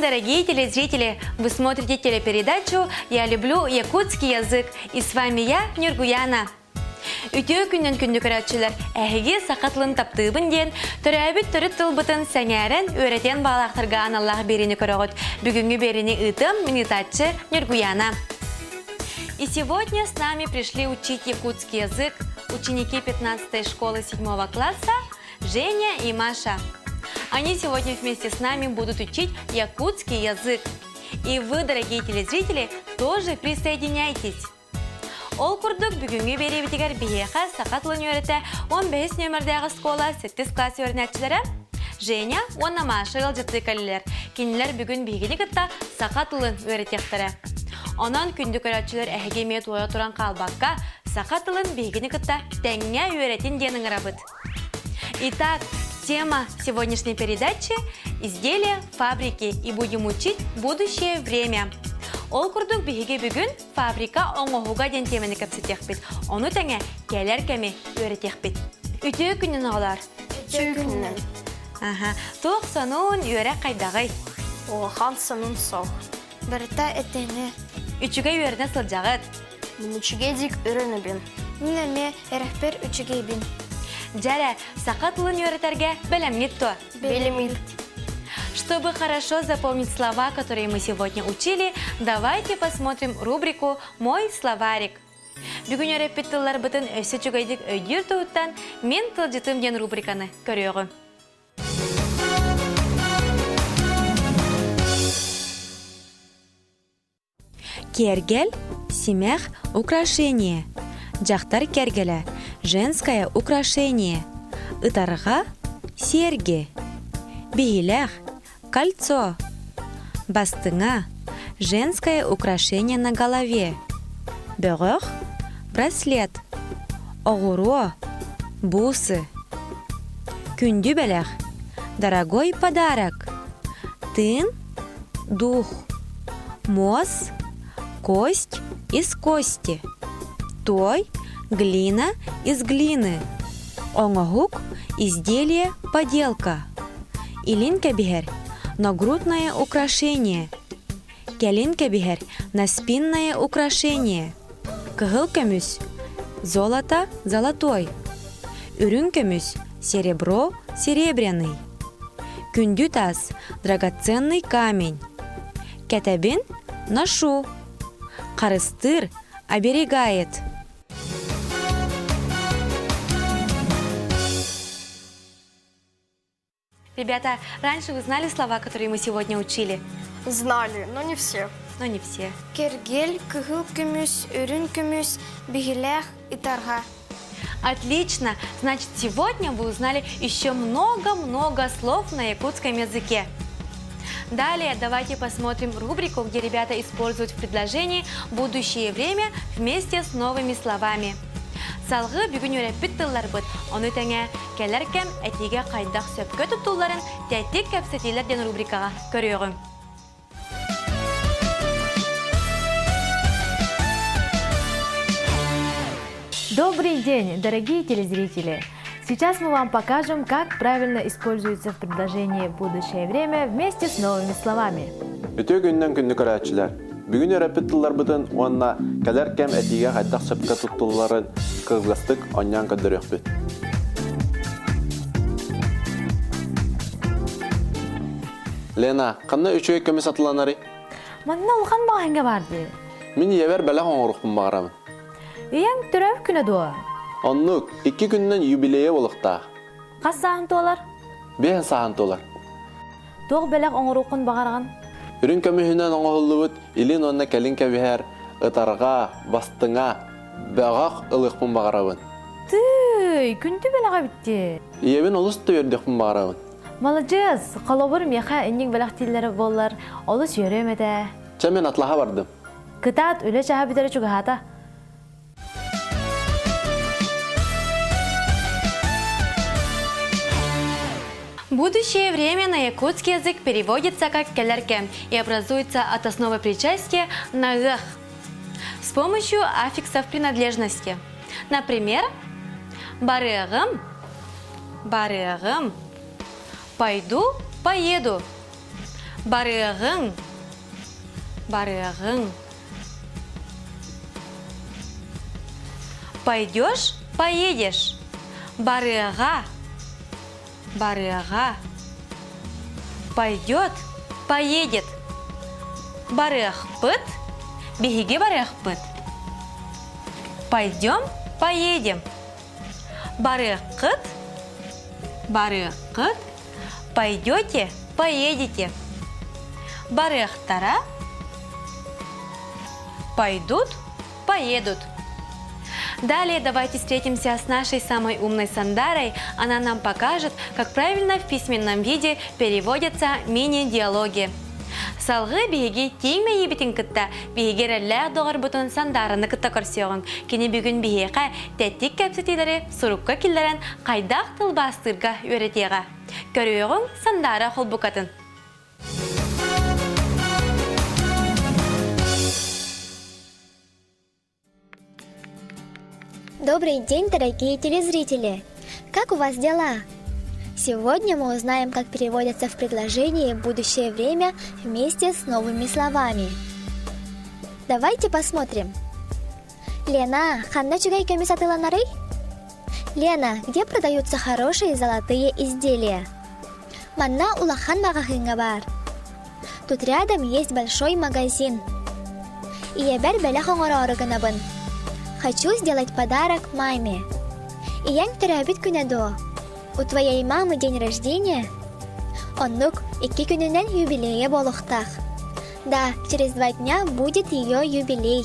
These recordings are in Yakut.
дорогие телезрители! Вы смотрите телепередачу «Я люблю якутский язык» и с вами я, Нюргуяна. Үтүө күнүн күндү көрөөччүлэр, эһиги саха тылын таптыыбын диэн төрөөбүт төрүт тылбытын сэҥээрэн үөрэтиэн баҕалаахтарга аналлаах биэриини көрөҕүт. Бүгүҥҥү биэриини ыытыам мин ыытааччы Нюргуяна. И сегодня с нами пришли учить якутский язык ученики 15 школы 7 класса Женя и Маша. Они сегодня вместе с нами будут учить якутский язык. И вы, дорогие телезрители, тоже присоединяйтесь. Ол курдук бүгүҥҥү биэриибитигэр биһиэхэ саха тылын үөрэтэ 15 нүөмэрдээх оскуола 7 класс үөрэнээччилэрэ Женя уонна Маша ыалдьыттыы кэллилэр. Кинилэр бүгүн биһигини кытта саха тылын үөрэтиэхтэрэ. Онон күндү көрөөччүлэр эһиги эмиэ туойа туран хаалбакка, саха тылын биһигини кытта тэҥҥэ үөрэтин диэн ыҥырабыт. Итак, тема сегодняшней передачи – изделия фабрики и будем учить будущее время. Ол курдук биһиги бүгүн фабрика оҥоһуга диэн тиэмэни кэпсэтиэхпит. Ону тэҥэ кэлэр кэми үөрэтиэхпит. Үтүө күнүн оҕолор! Үтүө күнүнэн. Аха. Туох сонун, үөрэх хайдаҕый? Улахан сонун суох. Барыта этэҥҥэ. Үчүгэй үөрэнэ сылдьаҕыт. Мин үчүгэйдик үөрэнэбин. Мин эмиэ эрэхпэр үчүгэйбин. Дьэрэ, саха тылын үөрэтэргэ бэлэмҥит дуо? Бэлэммит. Чтобы хорошо запомнить слова, которые мы сегодня учили, давайте посмотрим рубрику «Мой словарик». Бүгүн үөрэппит тылларбытын өссө үчүгэйдик өйдүүр туһуттан «Мин тылдьытым» диэн рубриканы көрүөҕүм. Киэргэл, симэх, украшение. Дьахтар кэргэлэ, женское украшение. Ытарҕа, серьги. Биһилэх, кольцо. Бастыҥа, женское украшение на голове. Бөҕөх, браслет. Оҕуруо, бусы. Күндү бэлэх, дорогой подарок. Тын, дух. Муос, кость из кости. Той, глина из глины. Оҥоһук, изделие, поделка. Илин кэбиһэр, нагрудное украшение. Кэлин кэбиһэр, наспинное украшение. Кыһыл көмүс, золото, золотой. Үрүҥ көмүс, серебро, серебряный. Күндү таас, драгоценный камень. Кэтэбин, ношу. Харыстыыр, оберегает. Ребята, раньше вы знали слова, которые мы сегодня учили? Знали, но не все. Но не все. Кэргэл, кыһыл көмүс, үрүҥ көмүс, биһилэх, ытарҕа. Отлично! Значит, сегодня вы узнали еще много-много слов на якутском языке. Далее давайте посмотрим рубрику, где ребята используют в предложении будущее время вместе с новыми словами. Салгыы бүгүн үөрэппит тылларбыт, ону тэҥэ кэлэр кэм этиигэ хайдах сөпкө туттулларын тэттик кэпсэтиилэр диэн рубрикаҕа көрүөҕүм. Добрый день, дорогие телезрители! Сейчас мы вам покажем, как правильно используется в предложении «будущее время» вместе с новыми словами. Үтүө күнүнэн күндү көрөөччүлэр! Бүгүн үөрэппит тылларбытын уонна кэлэр кэм этиигэ хайдах сөпкө туттулларын кылгастык оонньоон көрдөрүөхпүт. Лена, ханна үчүгэй көмүс атыланарый? Манна улахан маҕаһыыҥҥа баар дии. Мин ийэбэр бэлэх оҥоруохпун баҕарабын. Ийэҥ төрөөбүт күнэ дуо? Оннук, икки күнүнэн юбилейа буолуохтаах. Хас сааһын туолар? Биэһин сааһын туолар. Туох бэлэх оҥоруоххун баҕараҕын? Үрүҥ көмүһүнэн оҥоһуллубут илин уонна кэлин кэбиһэр ытарҕа, бастыҥа, бөҕөх ылыахпын баҕарабын. Тыый, күндү бэлэх эбит дии. Ийэбин олус да үөрдүөхпүн баҕарабын. Маладьыас, холобур миэхэ инник бэлэхтииллэрэ буоллар, олус үөрүөм этэ. Чэ, мин атлаһа бардым. Кытаат, үлэ чааһа бүтэрэ чугаһаата. Будущее время на якутский язык переводится как «кэлэр кэм» и образуется от основы причастия на «ых» с помощью аффиксов принадлежности. Например, барыаҕым, барыаҕым, пойду, поеду. Барыаҕыҥ. Барыаҕыҥ. Пойдешь, поедешь. Барыаҕа. Барыаҕа. Пойдет, поедет. Барыахпыт. Биһиги барыахпыт. Пойдем, поедем. Барыаххыт. Барыаххыт. Пойдете, поедете. Барыахтара. Пойдут, поедут. Далее давайте встретимся с нашей самой умной Сандарой. Она нам покажет, как правильно в письменном виде переводятся мини-диалоги. Салгыы биһиги тииҥ мэйиибитин кытта биһиги эрэллээх доҕорбутун Сандаараны кытта көрсүөҕүҥ. Кини бүгүн биһиэхэ тэттик кэпсэтиилэри сурукка киллэрэн хайдах тылбаастыырга үөрэтиэҕэ. Көрүөҕүҥ Сандаара холбукатын. Добрый день, дорогие телезрители! Как у вас дела? Сегодня мы узнаем, как переводятся в предложении будущее время вместе с новыми словами. Давайте посмотрим. Лена, ханна үчүгэй көмүс атыыланарый? Лена, где продаются хорошие золотые изделия? Манна улахан маҕаһыыҥҥа баар. Тут рядом есть большой магазин. Ийэбэр бэлэх оҥороору гынабын. Хочу сделать подарок маме. Ийэҥ төрөөбүт күнэ дуо? У твоей мамы день рождения? Оннук икки күнүнэн юбилейа буолуохтаах. Да, через два дня будет ее юбилей.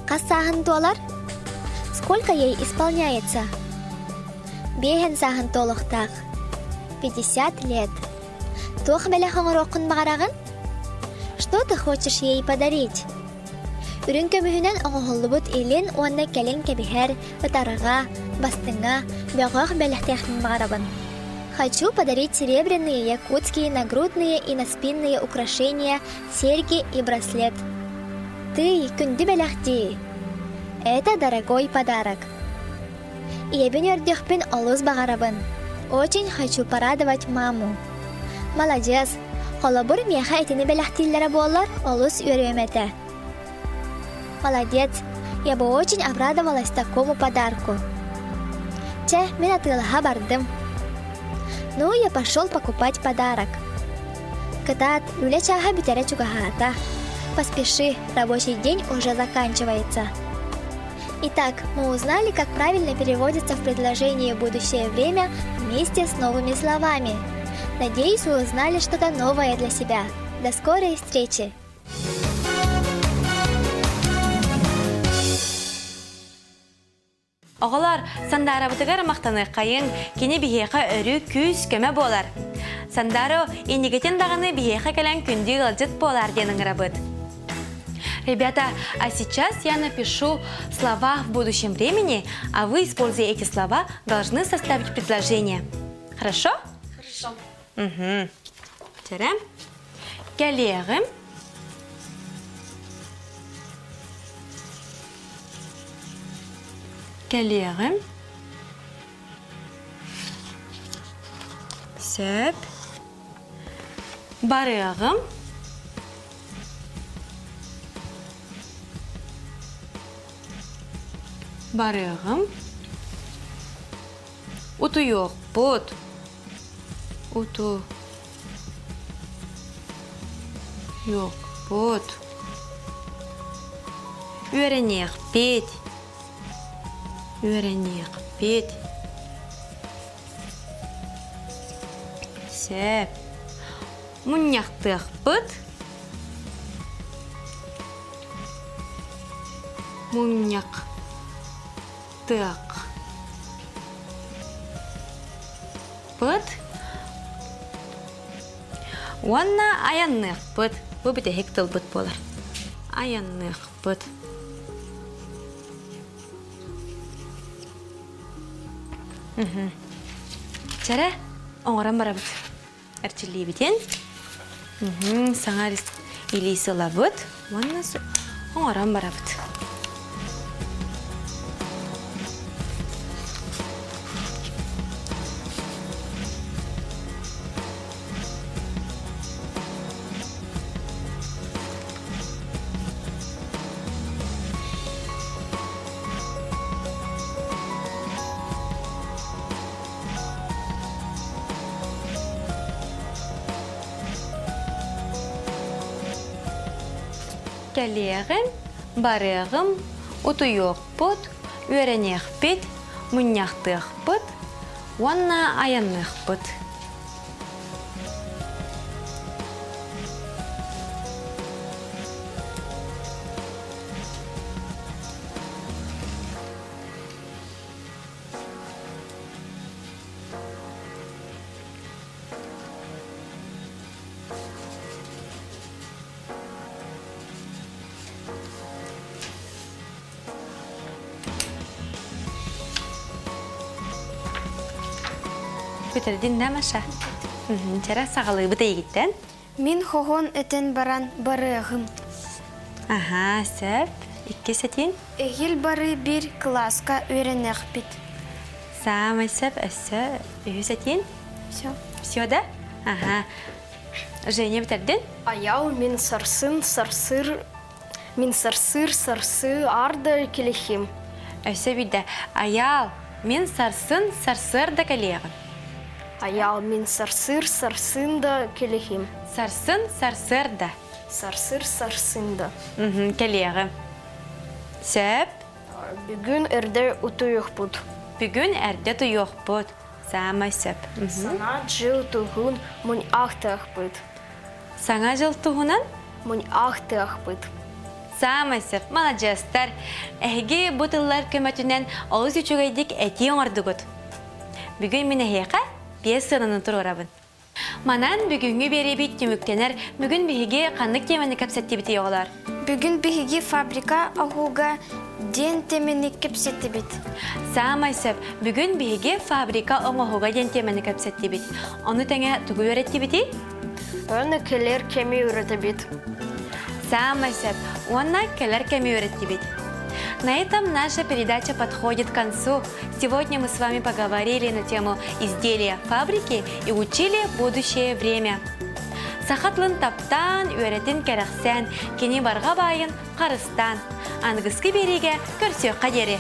Хас сааһын туолар? Сколько ей исполняется? Биэһин сааһын туолуохтаах. Пятьдесят лет. Туох бэлэх оҥоруоххун баҕараҕын? Что ты хочешь ей подарить? Үрүҥ көмүһүнэн оҥоһуллубут илин уонна кэлин кэбиһэр, ытарҕа, бастыҥа, бөҕөх бэлэхтиэхпин баҕарабын. Хочу подарить серебряные якутские нагрудные и наспинные украшения, серьги и браслет. Тый, күндү бэлэх дии. Это дорогой подарок. Ийэбин үөрдүөхпүн олус баҕарабын. Очень хочу порадовать маму. Маладьыас, холобур миэхэ итини бэлэхтииллэрэ буоллар олус үөрүөм этэ. Молодец, я бы очень обрадовалась такому подарку. Чэ, мин атыылаһа бардым. Ну, я пошел покупать подарок. Кытаат, үлэ чааһа бүтэрэ чугаһаата. Поспеши, рабочий день уже заканчивается. Итак, мы узнали, как правильно переводится в предложении «будущее время» вместе с новыми словами. Надеюсь, вы узнали что-то новое для себя. До скорой встречи! Оҕолор, Сандаарабытыгар махтаныаххайыҥ, кини биһиэхэ өрүү күүс-көмө буолар. Сандааро, инникитин даҕаны биһиэхэ кэлэн күндү ыалдьыт буолаар диэн ыҥырабыт. Ребята, а сейчас я напишу слова в будущем времени, а вы, используя эти слова, должны составить предложение. Хорошо? Хорошо. Угу. Чэрэ. Кэлиэҕим. Кэлиэҕим. Сөп. Барыаҕым. Барыаҕым. Утуйуохпут. Уту. Йуохпут. Үөрэниэхпит. Үөрэниэхпит. Сөп. Мунньахтыахпыт. Мунньах. Тыах. Пыт. Уонна айанныахпыт. Бу бүтэһик тылбыт буолар. Айанныахпыт. Чэрэ, оҥорон барабыт. Эрчиллиибитин. Саҥа илии сылабыт уонна оҥорон барабыт. Кэлиэҕим, барыаҕым, утуйуохпут, үөрэниэхпит, мунньахтыахпыт уонна айанныахпыт. Бүтэрдин да, Маша? Чара саҕалыыбыт эйигиттэн. Мин хоһон этэн баран барыаҕым. Аха, сөп. Иккис этин. Эһил бары бир кылааска үөрэнэхпит. Саамай сөп өссө үһүс этин. Все. Все, да? Ага. Женя бүтэрдин? Аял мин сарсын сарсыр мин сарсыр сарсы арда келехим. Өссө биирдэ Аял, мин сарсын сарсыарда кэлиэҕим. Аял мин сарсыр сарсын да келехим. Сарсын сарсыарда. Сарсыр сарсын да. Кэлиэҕим. Сөп. Бүгүн эрдэ утуйуохпут. Бүгүн эрдэ утуйуохпут. Саамай сөп. Саҥа дьыл туһун мунньахтыахпыт. Саҥа дьыл туһунан? Мунньахтыахпыт. Саамай сөп. Маладьыастар. Эһиги бу тыллар көмөтүнэн олус үчүгэйдик этии оҥордугут. Бүгүн мин эһиэхэ биэс сыананы туруорабын. Манан бүгүҥҥү биэриибит түмүктэнэр. Бүгүн биһиги ханнык тиэмэни кэпсэттибитий оҕолор? Бүгүн биһиги фабрика оһууга диэн тиэмэни кэпсэттибит. Саамай сөп. Бүгүн биһиги фабрика оҥоһуга диэн тиэмэни кэпсэттибит. Ону тэҥэ тугу үөрэттибитий? Уонна кэлэр кэми үөрэтэбит. Саамай сөп. Уонна кэлэр кэми үөрэттибит. На этом наша передача подходит к концу. Сегодня мы с вами поговорили на тему изделия фабрики и учили будущее время. Саха тылын таптаан, үөрэтин кэрэхсээн, кини барҕа баайын харыстаан. Аныгыскы биэриигэ көрсүөххэ диэри.